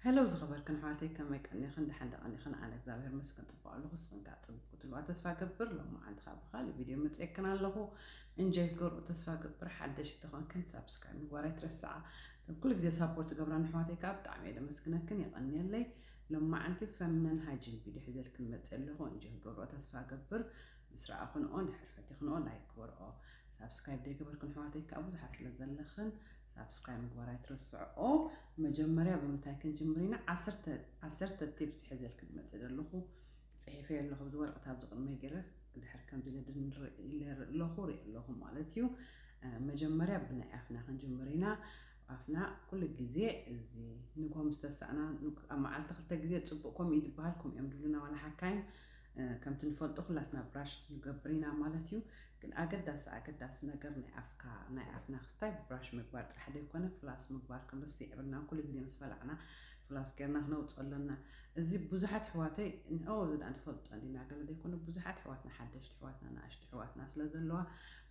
ሄሎ ዝኸበርክን ኣሕዋተይ፣ ከመይ ቀኒኽን? ደሓን ዶ ቀኒኽን? ኣነ እግዚኣብሔር ይመስገን ጽቡቕ ኣለኹ። ንስኽን ከኣ ጽቡቕ ክትህልዋ ተስፋ ገብር። ሎማዓንቲ ከኣ ብኻልእ ቪድዮ መጺኤክን ኣለኹ። እንጆይ ክትገብርኦ ተስፋ ገብር። ሓደሽቲ ተኾንክን ሳብስክራይብ ምግባር ኣይትረስዓ። እተን ኩሉ ግዜ ሳፖርት ትገብራኒ ኣሕዋተይ ከኣ ብጣዕሚ እየ ደመስግነክን፣ የቐንየለይ። ሎማዓንቲ ፈምነን ሃይጂን ቪድዮ ሒዘልክን መጺአ ኣለኹ። እንጆይ ክትገብርኦ ተስፋ ገብር። ምስ ረኣኹንኦ እንድሕር ፈቲኽንኦ ላይክ ግበርኦ። ሳብስክራይብ ዘይገበርክን ኣሕዋተይ ከኣ ብዙሓት ስለ ዘለኽን ሳብስክራይብ ምግባር ኣይትረስዕኦ። መጀመርያ ብምንታይ ክንጅምር ኢና? ዓሰርተ፣ ዓሰርተ ቲፕስ ሒዘልክን መጺአ ኣለኹ። ጽሒፈዮ ኣለኹ፣ ኣብዚ ወረቐት ኣብዚ ቅድመይ ገይረ፣ ድሕር ከምዚ ኢለ ድንር-፣ ኢለ ኣለኹ፣ ርኢ ኣለኹ ማለት እዩ። እ፣ መጀመርያ ብናይ ኣፍና ክንጅምር ኢና። ኣፍና ኩሉ ግዜ እዚ ንግሆ ምስ ተሳእና፣ ንግ-፣ ኣብ መዓልቲ ክልተ ግዜ ጽቡቕ ከምኡ እዩ ዝበሃል፣ ከምኡ እዮም ዝብሉና ዋላ ሓካይም። እ፣ ከምቲ ንፈልጦ ኩላትና ብራሽ ንገብር ኢና ማለት እዩ። ግን ኣገዳሲ፣ ኣገዳሲ ነገር ናይ ኣፍካ፣ ናይ ኣፍና ክስታይ ብራሽ ምግባር ጥራሕ ዘይኮነ፣ ፍላስ ምግባር ክንርስዕ የብልናን። ኩሉ ግዜ ምስ በላዕና ፍላስ ጌርና ክነውጽኦ ኣለና። እዚ ብዙሓት ኣሕዋተይ፣ ኦ፣ እዚ ደኣ ንፈልጦ እንዲና ገለ ዘይኮነ፣ ብዙሓት ኣሕዋትና፣ ሓደሽቲ ኣሕዋትና፣ ንኣሽቱ ኣሕዋትና ስለ ዘለዋ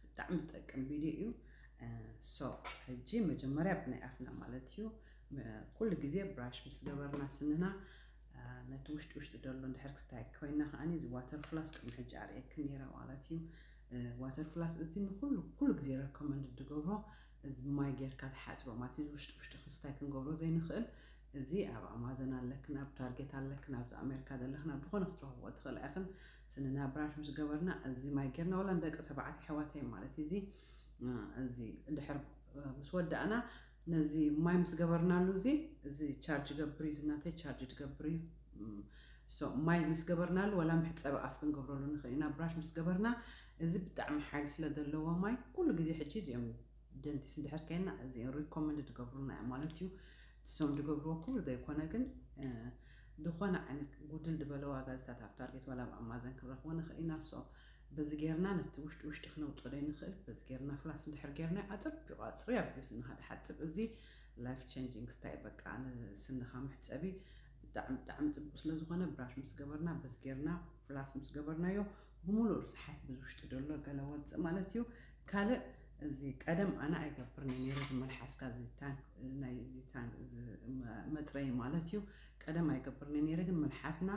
ብጣዕሚ ዝጠቅም ቪድዮ እዩ። እ፣ ሶ፣ ሕጂ መጀመርያ ብናይ ኣፍና ማለት እዩ። ም-፣ ኩሉ ግዜ ብራሽ ምስ ገበርና ስንና፣ እ፣ ነቲ ውሽጢ ውሽጢ ዘሎ እንድሕር ክስታይ ኮይና ከኣኒ፣ እዚ ዋተር ፍላስ ቅድሚ ሕጂ ኣርእየክን ነይረ ማለት እዩ። እ፣ ዋተር ፍላስ እዚ ንኩሉ፣ ኩሉ ግዜ ረኮመንድ ዝገብሮ፣ እዚ ማይ ጌርካ ትሓጽቦ ማለት እዩ። ውሽጢ ውሽጢ ክስታይ ክንገብሮ ዘይንኽእል፣ እዚ ኣብ ኣማዘን ኣለክን፣ ኣብ ታርጌት ኣለክን፣ ኣብዚ ኣሜሪካ ዘለክን፣ ኣብ ዝኾነ ክትረኽብዎ ትኽእላ ኢኽን። ስንና ብራሽ ምስ ገበርና፣ እዚ ማይ ጌርና፣ ወላ ንደቂ ተባዕትዮ ኣሕዋተይ ማለት እዩ፣ እዚ፣ እ፣ እዚ እንድሕር፣ እ፣ ምስ ወዳእና፣ ነዚ ማይ ምስ ገበርናሉ፣ እዚ፣ እዚ ቻርጅ ይገብር እዩ፣ እዚ ናተይ ቻርጅ ትገብር እዩ። እም፣ ሶ፣ ማይ ምስ ገበርናሉ፣ ወላ መሕጸቢ ኣፍ ክንገብረሉ ንኽእል ኢና። ብራሽ ምስ ገበርና፣ እዚ ብጣዕሚ ሓይሊ ስለ ዘለዎ ማይ፣ ኩሉ ግዜ ሕጂ እዚኦም ደንቲስት እንድሕር ከይና፣ እዚኦም ሪኮመንድ ዝገብሩልና እዮም ማለት እዩ። እሶም ዝገብርዎ ኩሉ ዘይኮነ ግን፣ እ፣ ዝኾነ ዓይነት ጉድል ዝበለ ዋጋ ዝታት ኣብ ታርጌት ዋላ ኣብ ኣማዘን ክንረኽቦ ንኽእል ኢና። ሶ፣ በዚ ጌርና ነቲ ውሽጢ ውሽጢ ክነውጽኦ ዘይንኽእል፣ በዚ ጌርና ፍላስ እንድሕር ጌርና ኣጸቢቑ ኣጽርዩ ኣቢሉ ስንኻ ድሓጽብ። እዚ ላይፍ ቼንጂንግ ስታይ በቃ ንስንኻ መሕጸቢ ብጣዕሚ፣ ብጣዕሚ ጽቡቕ ስለ ዝኾነ ብራሽ ምስ ገበርና፣ በዚ ጌርና ፍላስ ምስ ገበርናዮ ብምሉእ ርስሓት ብዚ ውሽጢ ዘሎ ገለ ወጽእ ማለት እዩ። ካልእ እዚ ቀደም ኣነ ኣይገብርን እየ ነይረ፣ እዚ መልሓስካ እዚ ታንክ፣ ናይ እዚ ታንክ፣ እዚ መ-፣ መጽረዪ ማለት እዩ። ቀደም ኣይገብርን እየ ነይረ፣ ግን መልሓስና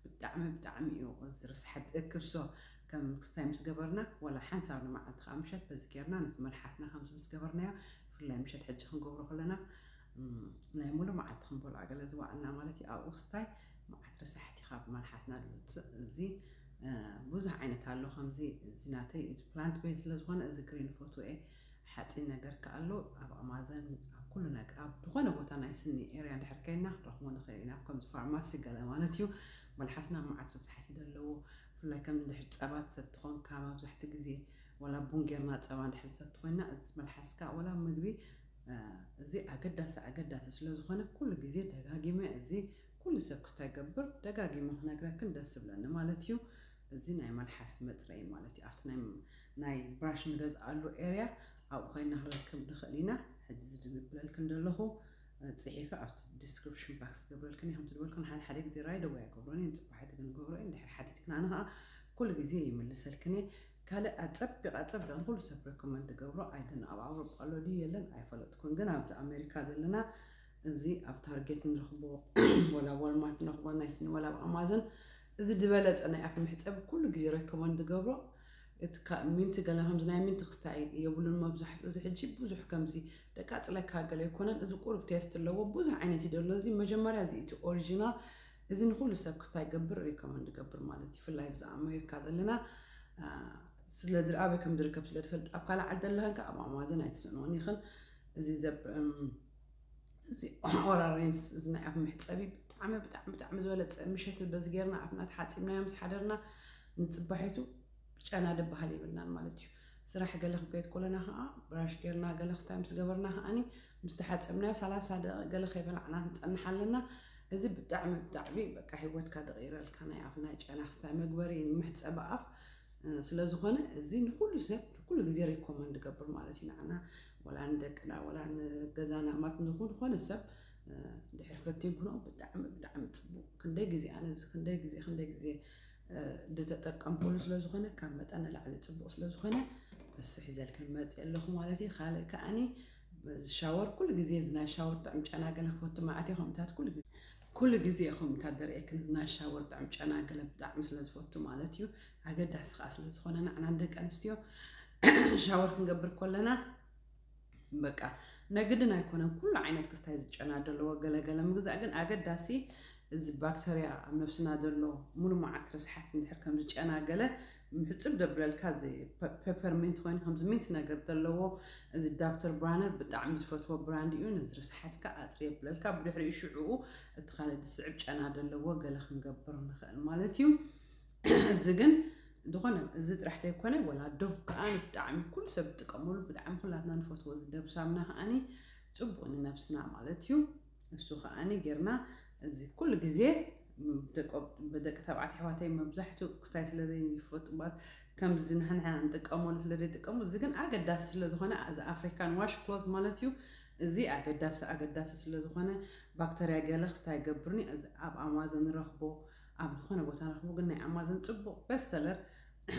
ብጣዕሚ፣ ብጣዕሚ እዩ እዚ ርስሓት ዝእክብ። ሶ፣ ከም ክስታይ ምስ ገበርና፣ ወላ ሓንሳብ ንመዓልቲ ከኣ ምሸት በዚ ጌርና ነቲ መልሓስና ከምዚ ምስ ገበርናዮ፣ ብፍላይ ምሸት ሕጂ ክንገብሮ ከለና፣ እም፣ ናይ ሙሉእ መዓልቲ ክንበልዖ ገለ ዝወዓልና ማለት እዩ። ኣብኡ ክስታይ መዓት ርስሓት እዩ ካብ መልሓስና ዝወጽእ። እዚ፣ እ፣ ብዙሕ ዓይነት ኣሎ። ከምዚ እዚ ናተይ፣ እዚ ፕላንት ቤዝ ስለ ዝኾነ፣ እዚ ግሪን ፎቶ እየ። ሓጺን ነገር ከኣ ኣሎ። ኣብ ኣማዘን፣ ኣብ ኩሉ ነገር፣ ኣብ ዝኾነ ቦታ ናይ ስኒ ኤርያ እንድሕር ከይና ክንረኽቦ ንኽእል ኢና። ከምዚ ፋርማሲ ገለ ማለት እዩ። መልሓስና መዓት ርስሓት እዩ ዘለዎ። ብፍላይ ከም እንድሕር ጸባ ትሰቲ ኾንካ፣ መብዛሕትኡ ግዜ ዋላ ቡን ጌርና ጸባ እንድሕር ንሰቲ ኮይና፣ እዚ መልሓስካ ዋላ ምግቢ፣ እ፣ እዚ ኣገዳሲ፣ ኣገዳሲ ስለ ዝኾነ፣ ኩሉ ግዜ ደጋጊመ፣ እዚ ኩሉ ሰብ ክስታይ ገብር፣ ደጋጊመ ክነግረክን ደስ ዝብለኒ ማለት እዩ። እዚ ናይ መልሓስ መጽረዪ ማለት እዩ። ኣብቲ ናይ፣ ናይ ብራሽ ንገዝኣሉ ኤርያ ኣብኡ ኮይና ክንረክብ ንኽእል ኢና። ሕጂ እዚ ዝብለልክን ዘለኹ፣ እ፣ ጽሒፈ ኣብቲ ዲስክሪፕሽን ባክስ ገብረልክን እየ። ከምቲ ዝበልኩን ሓደ ሓደ ግዜ ራይድ ኣወይ ኣይገብሮን እየ፣ ንጽባሒቱ ግን ገብሮ እየ። እንድሕር ሓቲትክን ኣነ ኸኣ ኩሉ ግዜ ይምልሰልክን እየ። ካልእ ኣጸቢቕ፣ ኣጸቢቕ ንኹሉ ሰብ ሪኮመንድ ገብሮ ኣይደን። ኣብ ኣውሮጳ ኣሎ ድዩ የለን ኣይፈለጥኩን፣ ግን ኣብዚ ኣሜሪካ ዘለና እዚ ኣብ ታርጌት ንረኽቦ፣ ወላ ዋልማርት ንረኽቦ ናይ ስኒ፣ ወላ ኣብ ኣማዞን፣ እዚ ዝበለጸ ናይ ኣፍ መሕጸቢ ኩሉ ግዜ ሪኮመንድ ገብሮ። እቲ ካ-፣ ሚንቲ ገለ ከምዚ ናይ ሚንቲ ክስታይ የብሉን መብዛሕትኡ። እዚ ሕጂ ብዙሕ ከምዚ ደቃጽለካ ገለ ኣይኮነን። እዚ ቁሩብ ቴስት ኣለዎ። ብዙሕ ዓይነት እዩ ዘሎ። እዚ መጀመርያ እዚ እቲ ኦሪጂናል፣ እዚ ንኹሉ ሰብ ክስታይ ገብር ሪኮመንድ ገብር ማለት እዩ። ብፍላይ ኣብዚ ኣሜሪካ ዘለና፣ አ፣ ስለ ድር-፣ ኣበይ ከም ዝርከብ ስለ ትፈልጥ፣ ኣብ ካልእ ዓዲ ዘለኸን ከኣ ኣብ ኣማዞን ኣይትስእንዎን ኢኽን። እዚ ዘብ-፣ እም፣ እዚ ኦራል ሬንስ፣ እዚ ናይ ኣፍ መሕጸቢ ብጣዕሚ፣ ብጣዕሚ፣ ብጣዕሚ ዝበለጸ፣ ምሸት በዚ ጌርና ኣፍና ተሓጺብናዮ ምስ ሓደርና ንጽባሒቱ ጨና ድበሃል የብልናን ማለት እዩ። ስራሕ ገለ ክንከይድ ከለና ኸኣ ብራሽ ጌርና ገለ ክስታይ ምስ ገበርና ኸኣኒ ምስ ተሓጸብናዮ ሰላሳ ደቂቕ ገለ ከይበላዕና ክንጸንሕ ኣለና። እዚ ብጣዕሚ፣ ብጣዕሚ በቃ ህይወትካ ዝቕይረልካ ናይ ኣፍ ናይ ጨና ክስታይ መግበሪ መሕጸቢ ኣፍ፣ እ፣ ስለ ዝኾነ እዚ ንኹሉ ሰብ ኩሉ ግዜ ሪኮመንድ ገብር ማለት እዩ። ንዓና ወላ ንደቅና ወላ ንገዛና ማለት ንኹን ዝኾነ ሰብ፣ እ፣ ድሕሪ ፈቲንክኖ ብጣዕሚ፣ ብጣዕሚ ጽቡቕ። ክንደይ ግዜ ኣነ እዚ ክንደይ ግዜ፣ ክንደይ ግዜ፣ እ፣ እንደተጠቀምኩሉ ስለ ዝኾነ ካብ መጠን ንላዕሊ ጽቡቕ ስለ ዝኾነ እሱ ሒዘልክን መጽእ ኣለኹ ማለት እዩ። ካልእ ከኣኒ ሻወር ኩሉ ግዜ እዚ ናይ ሻወር ጥዕም ጨና ገለ ክፈቱ መዓት ኢኹም እታት ኩሉ ግዜ ኩሉ ግዜ ኢኹም እታት ደርእየክን እዚ ናይ ሻወር ጥዕም ጨና ገለ ብጣዕሚ ስለ ዝፈቱ ማለት እዩ። ኣገዳሲ ከዓ ስለ ዝኾነ ንዓና ደቂ ኣንስትዮ ሻወር ክንገብር ከለና በቃ ነግድን ኣይኮነን ኩሉ ዓይነት ክስታይ ዝጨና ዘለዎ ገለገለ ምግዛእ ግን ኣገዳሲ እዚ ባክተርያ ኣብ ነብስና ዘሎ ሙሉ መዓት ርስሓት እንድሕር ከም ዝጨና ገለ ምሕፅብ ደብለልካ እዚ ፐፐርሚንት ኮይኑ ከምዚ ሚንት ነገር ዘለዎ እዚ ዶክተር ብራነር ብጣዕሚ ዝፈትዎ ብራንድ እዩ። ነዚ ርስሓትካ ኣፅሪ የብለልካ ብድሕሪኡ ሽዕኡ እቲ ካልእ ዝስዕብ ጨና ዘለዎ ገለ ክንገብር ንኽእል ማለት እዩ። እዚ ግን ዝኾነ እዚ ጥራሕ ዘይኮነ ወላ ዶቭ ከዓኒ ብጣዕሚ ኩሉ ሰብ ዝጥቀመሉ ብጣዕሚ ኩላትና ንፈትዎ እዚ ዶቭ ሳምና ከዓኒ ፅቡቅ ንነብስና ማለት እዩ። እሱ ከዓኒ ጌርና እዚ ኩሉ ግዜ ደቂ ተባዕት ኣሕዋተይ መብዛሕትኡ ክስታይ ስለ ዘይፈጡ ማለት ከምዚ ንሕና ንጥቀመሉ ስለ ዘይጥቀሙ እዚ ግን ኣገዳሲ ስለ ዝኾነ እዚ ኣፍሪካን ዋሽ ክሎዝ ማለት እዩ። እዚ ኣገዳሲ ኣገዳሲ ስለ ዝኾነ ባክተርያ ገለ ክስታይ ገብርኒ ኣብ ኣማዞን ንረኽቦ ኣብ ዝኾነ ቦታ ንረኽቦ ግን ናይ ኣማዞን ፅቡቅ በስተለር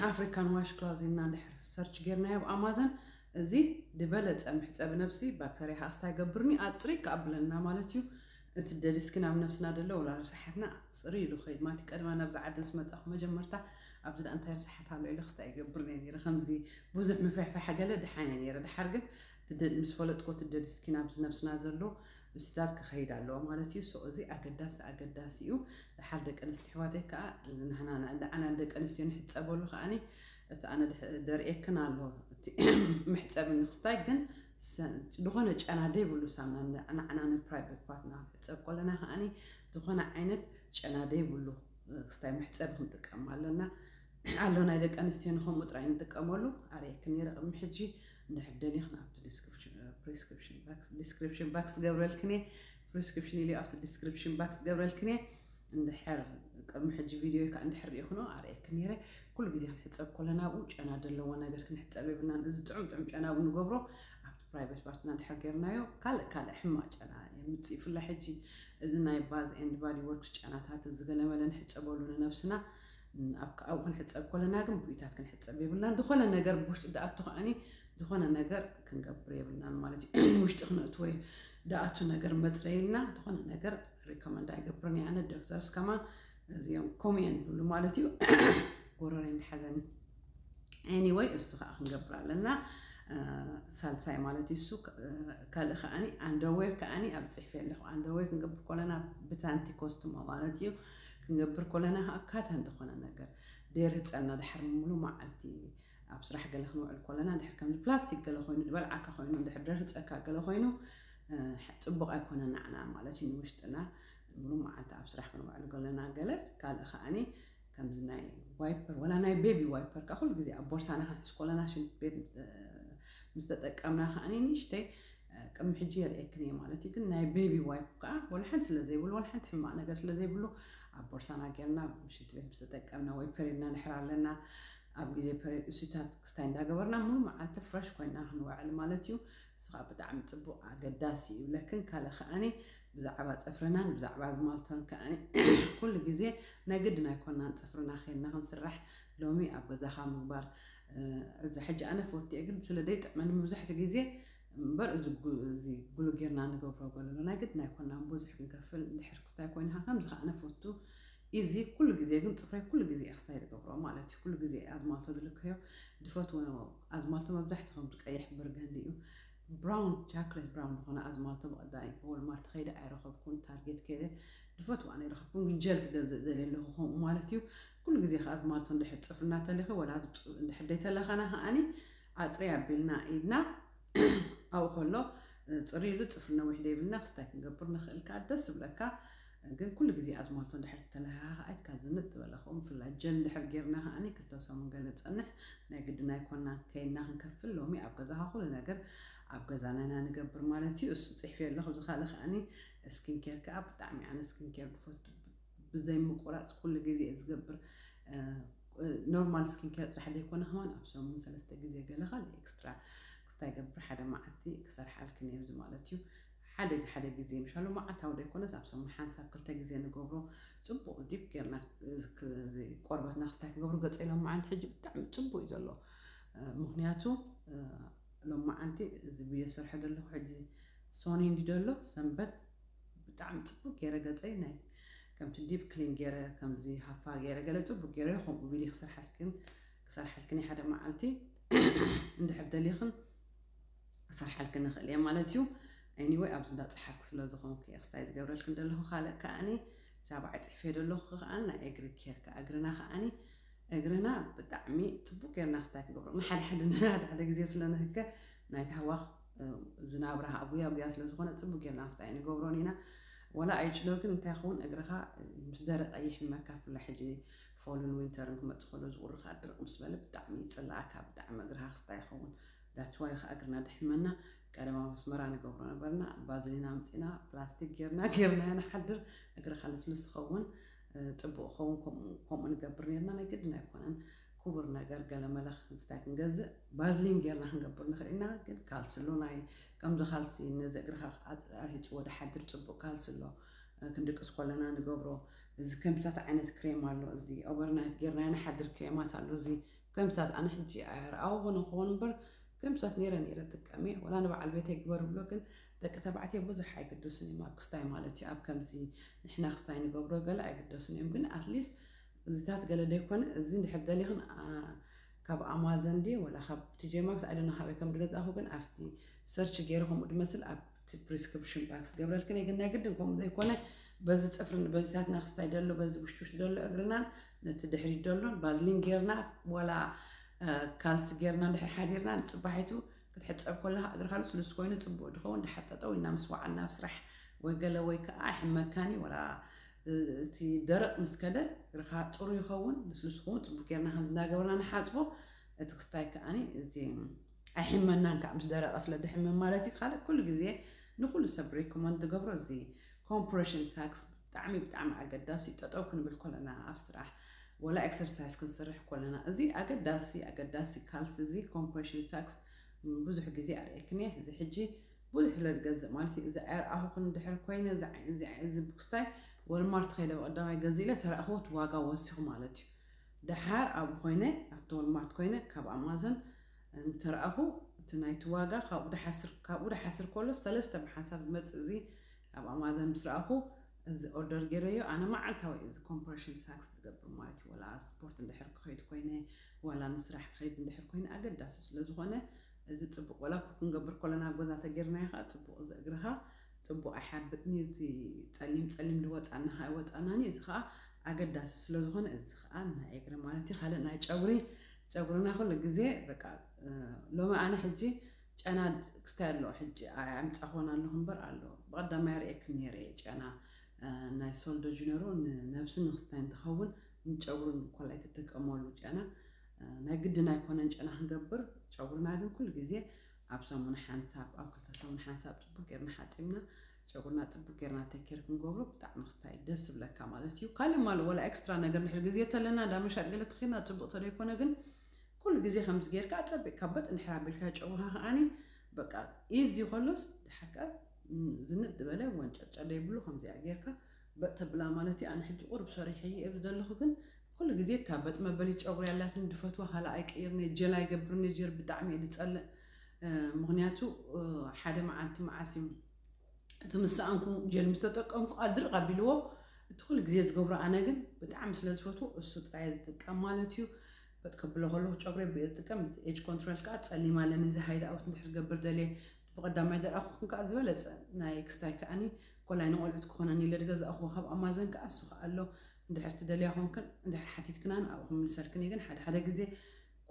ኣፍሪካን ዋሽ ክሎዝ ኢልና እንድሕር ሰርች ጌርናዮ ኣብ ኣማዞን እዚ ዝበለፀ መሕፀቢ ነብሲ ባክተርያ ከዓ ክስታይ ገብርኒ ኣፅሪ ከኣብለና ማለት እዩ። እቲ ደዲስኪን ኣብ ነብስና ደሎ ወላ ርስሓትና ፅሪ ኢሉ ኸይድ ማለት ቀድማ ናብዚ ዓዲ ምስ መፃኹ መጀመርታ ኣብዚ ዳ እንታይ ርስሓት ኣሎ ኢለ ክስታይ ይገብር ነየ ነይረ ከምዚ ብዙሕ ምፍሕፋሕ ገለ ድሓን እየ ነይረ ድሓር ግን ምስ ፈለጥኮ እቲ ደዲስኪን ኣብዚ ነብስና ዘሎ እሱታት ክኸይድ ኣለዎ ማለት እዩ። ሶ እዚ ኣገዳሲ ኣገዳሲ እዩ። ድሓር ደቂ ኣንስትዮ ኣሕዋተይ ከዓ ንሕና ንዓና ደቂ ኣንስትዮ ንሕፀበሉ ከዓኒ እቲ ኣነ ደርእየክን ኣሎ እቲ መሕፀቢ ንክስታይ ግን ዝኾነ ጨና ደይብሉ ሳምና ንዓና ንፕራይቬት ፓርትና ሕፀብ ከለና ከዓኒ ዝኾነ ዓይነት ጨና ደይብሉ ክስታይ መሕፀቢ ክንጥቀም ኣለና ኣሎ ናይ ደቂ ኣንስትዮ ንከምኡ ጥራይ ንጥቀመሉ ኣርእየክን ነይረ ቅድሚ ሕጂ እንድሕር ደሊኽን ኣብቲ ዲስክሪፕሽን ባክስ ገብረልክን እየ ፕሪስክሪፕሽን ኢሉ ኣብቲ ዲስክሪፕሽን ባክስ ገብረልክን እየ እንድሕር ቅድሚ ሕጂ ቪድዮ ከዓ እንድሕር ሪኢኽኖ ኣርእየክን ነይረ ኩሉ ግዜ ክንሕፀብ ኮለና ኣብኡ ጨና ዘለዎ ነገር ክንሕፀብ የብልናን እዚ ጥዑም ጥዑም ጨና ኣብኡ ንገብሮ ኣብቲ ፕራይቬት ፓርትና እንድሕር ገይርናዮ ካልእ ካልእ ሕማቅ ጨና የምፅእ ይፍላ ሕጂ እዚ ናይ ባዝ ኤንድ ባዲ ወርክስ ጨናታት እዚ ገለመለ ንሕፀበሉ ንነብስና ኣብኡ ክንሕፀብ ኮለና ግን ብኢታት ክንሕፀብ የብልናን ዝኾነ ነገር ብውሽጢ ደኣቱ ከዓኒ ዝኾነ ነገር ክንገብር የብልናን ማለት እዩ ንውሽጢ ክነእትወ ደኣቱ ነገር መፅረይልና ዝኾነ ነገር ሪኮመንድ ኣይገብርን ኣነ ዶክተርስ ከማ እዚኦም ኮሚየን ብሉ ማለት እዩ ጎረረ ንሓዘኒ anyway እሱ ከዓ ክንገብር ኣለና ሳልሳይ ማለት እዩ እሱ ካልእ ከዓኒ ኣንደርዌር ከዓኒ ኣብ ፅሕፊ ኣለኹ ኣንደርዌር ክንገብር ኮለና ብታንቲ ኮስትሞ ማለት እዩ ክንገብር ኮለና ከዓ ካተን ዝኾነ ነገር ደርህፀና ድሓር ሙሉ መዓልቲ ኣብ ስራሕ ገለ ክንውዕል ኮለና ድሕር ከምዚ ፕላስቲክ ገለ ኮይኑ ዝበልዓካ ኮይኑ ድሕር ደርህፀካ ገለ ኮይኑ ፅቡቅ ኣይኮነ ናዕና ማለት እዩ ንውሽጥና ሙሉ መዓልቲ ኣብ ስራሕ ክንውዕል ገለና ገለ ካልእ ከዓኒ ከምዚ ናይ ዋይፐር ወላ ናይ ቤቢ ዋይፐር ከዓ ኩሉ ግዜ ኣብ ቦርሳና ክንሕዝ ኮለና ሽንት ቤት ምስ ተጠቀምና ከዓ ንእሽተይ ቅድሚ ሕጂ የርእየክን እየ ማለት እዩ ግን ናይ ቤቢ ዋይፕ ከዓ ወላ ሓንቲ ስለ ዘይብሉ ወላ ሓንቲ ሕማቅ ነገር ስለ ዘይብሉ ኣብ ቦርሳና ጌርና ሽንት ቤት ምስ ተጠቀምና ወይ ፐሬድና ድሕር ኣለና ኣብ ግዜ ፐሬድ እሱታት ክስታይ እንዳገበርና ሙሉ መዓልቲ ፍረሽ ኮይና ክንውዕል ማለት እዩ እሱ ከዓ ብጣዕሚ ፅቡቅ ኣገዳሲ ይብለክን ካልእ ከዓኒ ብዛዕባ ፅፍርናን ብዛዕባ ኣዝማልቶን ከዓኒ ኩሉ ግዜ ናይ ግድን ኣይኮናን ፅፍርና ከይድና ክንስራሕ ሎሚ ኣብ ገዛኻ ምግባር እዚ ሕጂ ኣነ ፈትየ ግን ስለ ደይጥዕመኒ መብዛሕትኡ ግዜ እምበር እዚ ጉሉ ጌርና ንገብሮ ገለሎ ናይ ግድን ኣይኮናን ብዙሕ ክንከፍል እንድሕር ክስታይ ኮይንካ ከምዚ ከዓ ኣነ ፈቱ ኢዚ ኩሉ ግዜ ግን ፅፍረይ ኩሉ ግዜ ክስታይ ዝገብሮ ማለት እዩ ኩሉ ግዜ ኣዝማልቶ ዝልከዮ ድፈትዎ ኣዝማልቶ መብዛሕትኡ ከም ቀይሕ በርገንዲ እዩ ብራውን ቻክሌት ብራውን ዝኾነ ኣዝማልቶ ብቐዳይ ወልማርት ከይደ ኣይረኸብኩን ታርጌት ከይደ ድፈትዋ ነይረ ካብኩም ግን ጀል ክገዝእ ዘልየ ኣለኹ ከምኡ ማለት እዩ ኩሉ ግዜ ከዓ ኣዝማልቶ እንድሕር ፅፍርና ተሊኸ ወላ እንድሕር ደይተለኸና ከዓኒ ኣፅሪ ኣቢልና ኢድና ኣብኡ ከሎ ፅሪ ኢሉ ፅፍሪ ነዊሕ ደይብልና ክስታይ ክንገብር ንኽእል ከዓ ደስ ዝብለካ ግን ኩሉ ግዜ ኣዝማልቶ እንድሕር ተለሃሃ ከዓይትካ ዝንጥ ዝበለ ከምኡ ብፍላይ ጀል እንድሕር ጌርና ከዓኒ ክልተ ሰሙን ገለ ዝፀንሕ ናይ ግድን ኣይኮና ከይና ክንከፍል ሎሚ ኣብ ገዛኻ ኩሉ ነገር ኣብ ገዛና ኢና ንገብር ማለት እዩ እሱ ፅሕፊ ኣለኹ እዚ ካልእ ከዓኒ ስኪን ኬር ከዓ ብጣዕሚ ኣነ ስኪን ኬር ዝፈቱ ብዘይ ምቁራፅ ኩሉ ግዜ እየ ዝገብር ኖርማል ስኪን ኬር ጥራሕ ዘይኮነ ከማን ኣብ ሰሙን ሰለስተ ግዜ ገለ ካልእ ኤክስትራ ክስታይ ገብር ሓደ መዓልቲ ክሰርሓልክን እየ እዚ ማለት እዩ ሓደ ሓደ ግዜ ምሻሉ መዓልታዊ ዘይኮነስ ኣብ ሰሙን ሓንሳብ ክልተ ግዜ ንገብሮ ፅቡቅ ዲፕ ጌርና ቆርበትና ክስታይ ክገብሩ ገፀ ኢሎም መዓንቲ ሕጂ ብጣዕሚ ፅቡቅ እዩ ዘሎ ምክንያቱ ሎማዓንቲ እዚ ቪድዮ ሰርሐ ዘለኹ ሕጂ ሶኒ እንዲ ደሎ ሰንበት ብጣዕሚ ጽቡቅ ገይረ ገጸይ ናይ ከምቲ ዲፕ ክሊን ገይረ ከምዚ ሃፋ ገይረ ገለ ጽቡቅ ገይረ ከምኡ ቢሊ ክሰርሓልክን ክሰርሓልክን ሓደ መዓልቲ እንድሕር ደሊኽን ክሰርሓልክን ንኽእል እየ ማለት እዩ። Anyway ኣብዚ እንዳጸሓፍኩ ስለ ዝኾንኩ እየ ክስታይ ዝገብረልክን ዘለኹ። ካልእ ከኣኒ ሻብዓይ ጽሕፈ ዘለኹ ከኣ ናይ እግሪ ኬር ከኣ እግርና ከኣኒ እግርና ብጣዕሚ ጽቡቅ ጌርና ክስታይ ክንገብሮ ንሓደ ሓደ ንሓደ ሓደ ግዜ ስለ ንህከ ናይ ታህዋኽ ዝናብራ ጉያ ጉያ ስለ ዝኾነ ጽቡቅ ጌርና ክስታይ ንገብሮን ኢና። ወላ ኣይጭሎ ግን እንታይ ኸውን እግርኻ ምስ ደረቀ ይሕመካ ፍላ ሕጂ ፎልን ዊንተርን ክመጽእ ከሎ ዝቁርኻ ድርቅ ምስ በለ ብጣዕሚ ይጽላኣካ ብጣዕሚ እግርኻ ክስታይ ይኸውን። ዳትዋይ ከኣ እግርና ድሕመና ቀደማ መስመራ ንገብሮ ነበርና ባዝሊና ኣምጺና ፕላስቲክ ጌርና ጌርና ንሓድር እግርኻ ልስልስ ትኸውን። ጽቡቕ ኸውን ከምኡ ንገብር ነርና ናይ ግድን ኣይኮነን። ክቡር ነገር ገለመለ ክስታይ ክንገዝእ ባዝሊን ጌርና ክንገብር ንኽእል ኢና። ግን ካልሲ ኣሎ ናይ ከምዚ ካልሲ ነዚ እግርኻ ኣርሂፅዎ ድሓድር ጽቡቕ ካልሲ ኣሎ። ክንድቅስ ከለና ንገብሮ እዚ ከምታት ዓይነት ክሬም ኣሎ እዚ ኦቨርናይት ጌርና ንሓድር ክሬማት ኣሎ እዚ ከምታት ኣነ ሕጂ ኣይረኣኹ ንኸውን እምበር ከምታት ነይረ ነይረ ጥቀም እየ ወላ ንበዓል ቤተይ ግበር ብሎ ግን ደቂ ተባዕትዮ ብዙሕ ኣይግደሱን እዮም ኣብ ክስታይ ማለት እዩ ኣብ ከምዚ ንሕና ክስታይ ንገብሮ ገለ ኣይግደሱን እዮም ግን ኣትሊስት እዚታት ገለ ደይኮነ እዚ እንድሕር ደሊኽን ካብ ኣማዘን ድየ ወላ ካብ ቲጄ ማክስ ኣይደነ ካበይ ከም ድገዛእኹ ግን ኣብቲ ሰርች ገይረ ከምኡ ድመስል ኣብቲ ፕሪስክሪፕሽን ባክስ ገብረልክን እየ ግን ናይ ግድን ከምኡ ዘይኮነ በዚ ፅፍርን በዚታትና ክስታይ ደሎ በዚ ውሽጢ ውሽጢ ደሎ እግርናን ነቲ ድሕሪት ደሎን ባዝሊን ጌርና ዋላ ካልሲ ጌርና እንድሕር ሓዲርና ንፅባሒቱ ክትሕፀብ ከለካ እግርካ ልስሉስ ኮይኑ ፅቡቅ ድኸውን ድሓር ጠጠው ኢልና ምስ ወዓልና ኣብ ስራሕ ወይ ገለ ወይ ከዓ ኣይሕመካን እዩ ወላ እቲ ደረቅ ምስ ከደ እግርካ ጥሩ ይኸውን ልስሉስ ይኸውን ፅቡቅ ጌርና ከም ዝናገበርና ንሓፅቦ እቲ ክስታይ ከዓኒ እቲ ኣይሕመናን ከዓ ምስ ደረቀ ስለ ድሕምም ማለት እዩ ካልእ ኩሉ ግዜ ንኩሉ ሰብ ሪኮመንድ ዝገብሮ እዚ ኮምፕሬሽን ሳክስ ብጣዕሚ ብጣዕሚ ኣገዳሲ እዩ ጠጠው ክንብል ከለና ኣብ ስራሕ ወላ ኤክሰርሳይዝ ክንሰርሕ ከለና እዚ ኣገዳሲ ኣገዳሲ ካልሲ እዚ ኮምፕሬሽን ሳክስ ብዙሕ ግዜ ኣርእየክን እየ እዚ ሕጂ ብዙሕ ስለ ዝገዝእ ማለት እዩ እዚ ኣይረኣኹክን ድሕር ኮይነ እዚ ክስታይ ወልማርት ከይደ ብቀዳማይ ገዚእለ ተረእኽዎ እቲ ዋጋ ወሲኹ ማለት እዩ ደሓር ኣብኡ ኮይነ ኣብቲ ወልማርት ኮይነ ካብ ኣማዘን ተረኣኹ እቲ ናይቲ ዋጋ ካብኡ ድሓስር ከሎ ሰለስተ ብሓንሳብ ዝመፅእ እዚ ኣብ ኣማዘን ምስ ረኣኹ እዚ ኦርደር ገይረዮ ኣነ መዓልታዊ እዚ ኮምፕሬሽን ሳክስ ዝገብር ማለት እዩ ወላ ስፖርት እንድሕር ክኸይድ ኮይነ ዋላ ንስራሕ ክኸይድ እንድሕር ኮይነ ኣገዳሲ ስለ ዝኾነ እዚ ፅቡቅ ወላ ክንገብር ከለና ኣብ ገዛ ተጌርናዮ ከዓ ፅቡቅ እዚ እግርኻ ፅቡቅ ኣይሓብጥኒ እቲ ፀሊም ፀሊም ዝወፃና ከዓ ኣይወፃናኒ እዚ ከዓ ኣገዳሲ ስለ ዝኾነ እዚ ከዓ ናይ እግሪ ማለት እዩ ካልእ ናይ ጨጉሪ ጨጉርና ኩሉ ግዜ በቃ ሎሚ ኣነ ሕጂ ጨና ክስታይ ኣሎ ሕጂ ኣምፃ ክኾን ኣለኹ እምበር ኣሎ ብቐዳማይ ርእየክም ነይረ እየ ጨና ናይ ሶልዶ ጅነሮ ንነብሲ ንክስታይ እንትኸውን ንጨጉርን ኮላይ ትጥቀመሉ ጨና ናይ ግድን ኣይኮነን ጨና ክንገብር ጨጉርና ግን ኩሉ ግዜ ኣብ ሰሙን ሓንሳብ ኣብ ክልተ ሰሙን ሓንሳብ ፅቡቅ ጌርና ሓፂብና ጨጉርና ፅቡቅ ጌርና ተኬር ክንገብሮ ብጣዕሚ ክስታይ ደስ ዝብለካ ማለት እዩ ካልእ ማለ ወላ ኤክስትራ ነገር ንድሕር ግዜ ተለና እንዳ መሻጥ ገለ ተኺድና ፅቡቅ ተደይኮነ ግን ኩሉ ግዜ ከምዚ ጌርካ ኣፀቢቅካ በጥ እንድሕር ኣቢልካ ጨጉርካ ከዓኒ በቃ ኢዚ ከሎስ ድሓር ከኣ ዝንጥ ዝበለ ወንጨርጨር ዘይብሉ ከምዚኣ ጌርካ በጥ ተብላ ማለት እዩ ኣነ ሕጂ ቁሩብ ሰሪሐ እየ ኣብዚ ዘለኹ ግን ኩሉ ግዜ እታ በጥ መበሊ ጨጉሪ ያላትን ድፈትዋ ካልኣ ኣይቅይርን እየ ጀል ኣይገብርን እየ ጀል ብጣዕሚ እየ ዝፀልእ ምክንያቱ ሓደ መዓልቲ መዓስ እዩ እቲ ምስ ሰኣንኩ ጀል ምስ ተጠቀምኩ ኣድርቕ ኣቢልዎ እቲ ኩሉ ግዜ ዝገብሮ ኣነ ግን ብጣዕሚ ስለ ዝፈትዎ እሱ ጥራይ ዝጥቀም ማለት እዩ በጥ ከብሎ ከለኩ ጨጉሪ ብየ ዝጥቀም ኤጅ ኮንትሮል ከዓ ፀሊም ኣለኒ እዚ ሃይድ ኣውት እንድሕር ገብር ደልየ ብቐዳማይ ደርኣኹ ክን ከዓ ዝበለፀ ናይ ክስታይ ከዓኒ ኮላይ ንቆልዑት ክኾነኒ ኢለ ዝገዛእኹዎ ካብ ኣማዘን ከዓ እሱ ከዓ ኣሎ እንድሕር ትደልያ ኮንክን እንድሕር ሓቲትክና ንኣብኡ ክምልሰልክን እየ ግን ሓደ ሓደ ግዜ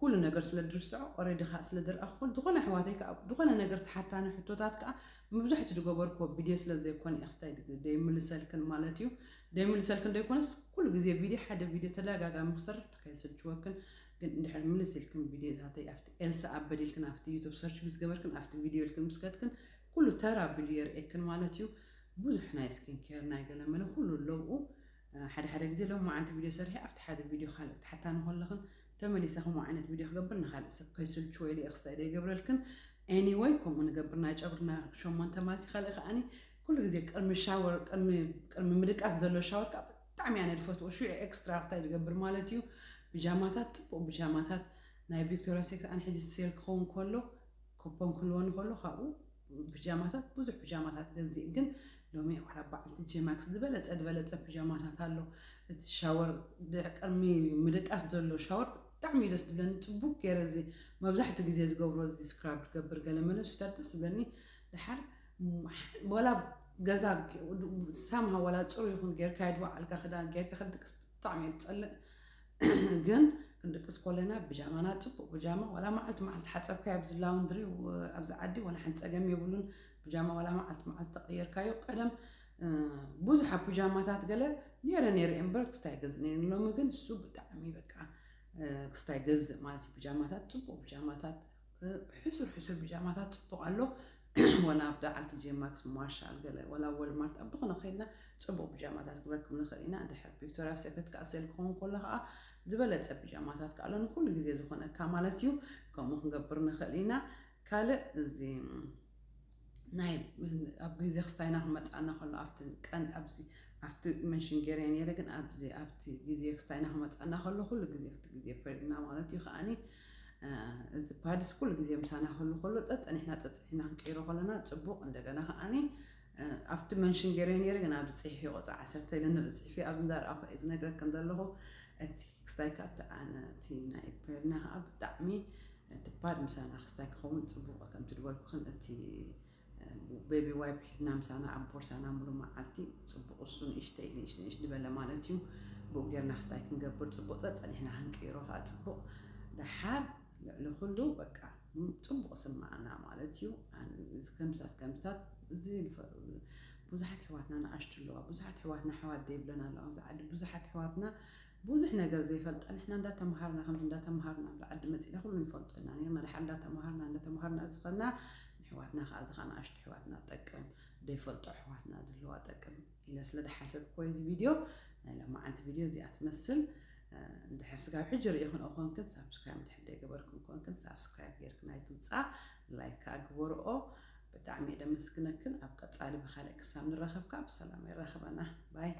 ኩሉ ነገር ስለ ድርስዖ ኦረዲ ከዓ ስለ ድርኣኹ ዝኾነ ኣሕዋተይ ከዓ ዝኾነ ነገር ትሓታኒ ሕቶታት ከዓ መብዛሕትኡ ዝገበርክዎ ቪድዮ ስለ ዘይኮነ እየ ክስታይ ደይምልሰልክን ማለት እዩ ደይምልሰልክን ደይኮነስ ኩሉ ግዜ ቪድዮ ሓደ ቪድዮ ተደጋጋሚ ክሰርሕ ከይስልችወክን ግን እንድሕር ምልስ ኢልክን ቪድዮታተይ ኣብቲ ኤልሳ ኣበድ ኢልክን ኣብቲ ዩቱብ ሰርች ምስ ገበርክን ኣብቲ ቪድዮ ኢልክን ምስ ከድክን ኩሉ ተራ ኣቢሉ የርእየክን ማለት እዩ ብዙሕ ናይ ስኪን ኬር ናይ ገለመለ ኩሉ ኣለብኡ ሓደ ሓደ ግዜ ሎም መዓንቲ ቪድዮ ሰሪሐ ኣብቲ ሓደ ቪድዮ ካልእ ክትሓታኒ ከለኽን ተመሊሰ ከምኡ ዓይነት ቪድዮ ክገብር ንካልእ ሰብ ከይስልችዎ ኢለ እየ ክስታይ ዘይገብረልክን anyway ከምኡ ንገብር ናይ ጨጉርና ሸሞንተ ማለት እዩ ካልእ ከዓኒ ኩሉ ግዜ ቅድሚ ሻወር ቅድሚ ምድቃስ ዘሎ ሻወር ከዓ ብጣዕሚ ኣነ ዝፈትዎ ሽዑ ኤክስትራ ክስታይ ዝገብር ማለት እዩ ብጃማታት ፅቡቅ ብጃማታት ናይ ቪክቶሪያ ሴክሬት ኣነ ሕጂ ሴል ክኸውን ከሎ ኮፖን ክህልወኒ ከሎ ካብኡ ፒጃማታት ብዙሕ ፒጃማታት ገዚእ። ግን ሎሚ ዋላ በዓልቲ ጄማክስ ዝበለፀ ዝበለፀ ፒጃማታት ኣሎ። እቲ ሻወር ድሕሪ ቅድሚ ምድቃስ ዘሎ ሻወር ብጣዕሚ እዩ ደስ ዝብለኒ። ፅቡቅ ገይረ እዚ መብዛሕትኡ ግዜ ዝገብሮ እዚ ስክራብ ዝገብር ገለ መለ ሽታ ደስ ዝብለኒ። ድሓር ወላ ገዛ ሳምሃ ወላ ፅሩ ይኹን ጌርካ ይድዋዓልካ ክዳን ጌርካ ክድቅስ ብጣዕሚ እየ ዝፀልእ። ግን ክንድቅስ ኮለና ብጃማና ፅቡቅ ብጃማ ዋላ መዓልቲ መዓልቲ ሓፀብካ ኣብዚ ላውንድሪ ኣብዚ ዓዲ ዋላ ሓንቲ ፀገም የብሉን። ብጃማ ዋላ መዓልቲ መዓልቲ ተቀየርካዮ ቀደም ብዙሕ ኣብ ፒጃማታት ገለ ነረ ነረ እምበር ክስታይ ገዝእ ነረ። ሎሚ ግን እሱ ብጣዕሚ በቃ ክስታይ ገዝእ ማለት እዩ። ፒጃማታት ፅቡቅ ፒጃማታት ሕሱር ሕሱር ፒጃማታት ፅቡቅ ኣሎ። ወላ ኣብ ደዓልቲ ጄማክስ ማርሻል ገለ ወላ ወልማርት ኣብ ዝኾነ ከይድና ፅቡቅ ፒጃማታት ክንረክብ ንኽእል ኢና። ድሕር ቪክቶርያ ሴክሬት ከዓ ሴል ክኸውን ከሎ ከዓ ዝበለፀ ፒጃማታት ከዓ ኣሎ ንኩሉ ግዜ ዝኾነካ ማለት እዩ። ከምኡ ክንገብር ንኽእል ኢና። ካልእ እዚ ናይ ኣብ ግዜ ክስታይና ክመፃና ከሎ ኣብቲ ቀን ኣብዚ ኣብቲ መንሽን ገይረ ነይረ ግን ኣብዚ ኣብቲ ግዜ ክስታይና ክመፃና ከሎ ኩሉ ግዜ ክቲ ግዜ ፈሪድና ማለት እዩ። ከዓኒ እዚ ፓድስ ኩሉ ግዜ ምሳና ክህሉ ከሎ ፀፀኒሕና ፀፀኒሕና ክንቀይሮ ከለና ፅቡቅ። እንደገና ከዓኒ ኣብቲ መንሽን ገይረ ነይረ ግን ኣብዚ ፅሒፊ ቁፅሪ ዓሰርተ ኢለ ንርኢ ፅሒፊ ኣብዚ እንዳረኣኹ እየ ዝነግረክን ዘለኹ። እቲ ክስታይ ከዓ እቲ ናይ ፔርና ከዓ ብጣዕሚ እቲ ፓድ ምሳና ክስታይ ክኸውን ፅቡቅ። ከምቲ ዝበልኩክን እቲ ቤቢ ዋይፕ ሒዝና ምሳና ኣብ ቦርሳና ሙሉ መዓልቲ ፅቡቅ እሱ ንእሽተይ ንእሽተይ ንእሽ ዝበለ ማለት እዩ። ብኡ ጌርና ክስታይ ክንገብር ፅቡቅ ፀፀኒሕና ክንቅይሮ ከዓ ፅቡቅ። ደሓር ልዕሊ ኩሉ በቃ ፅቡቅ ስማዓና ማለት እዩ። ከምታት ከምታት እዚ ብዙሓት ኣሕዋትና ንኣሽቱ ኣለዋ። ብዙሓት ኣሕዋትና ኣሕዋት ዘይብለን ኣለዋ ኣብዚ ዓዲ። ብዙሓት ኣሕዋትና ብዙሕ ነገር ዘይፈልጣ ንሕና እንዳተምሃርና ከምዚ እንዳተምሃርና ኣብዚ ዓዲ መፂና ኩሉ ንፈልጦ ኢና ነርና። ድሓር እንዳተምሃርና እንዳተምሃርና ዝኸና ንሕዋትና ከዓ እዚ ከዓ ንኣሽቱ ኣሕዋትና ጠቅም ዘይፈልጦ ኣሕዋትና ዝህልዋ ጠቅም ኢለ ስለ ዝሓሰብኩ እዚ ቪድዮ ናይ ሎማዓንቲ ቪድዮ እዚኣ ትመስል። እንድሕር ስጋብ ሕጂ ርኢኹን ኮንክን ሳብስክራይብ እንድሕር ዘይገበርክን ኮንክን ሳብስክራይብ ጌርክን ኣይትውፃ። ላይክ ከዓ ግበርኦ። ብጣዕሚ እየ ደመስግነክን። ኣብ ቀፃሊ ብካልእ ክሳብ ንራኸብ ከዓ ብሰላም የራኽበና። ባይ።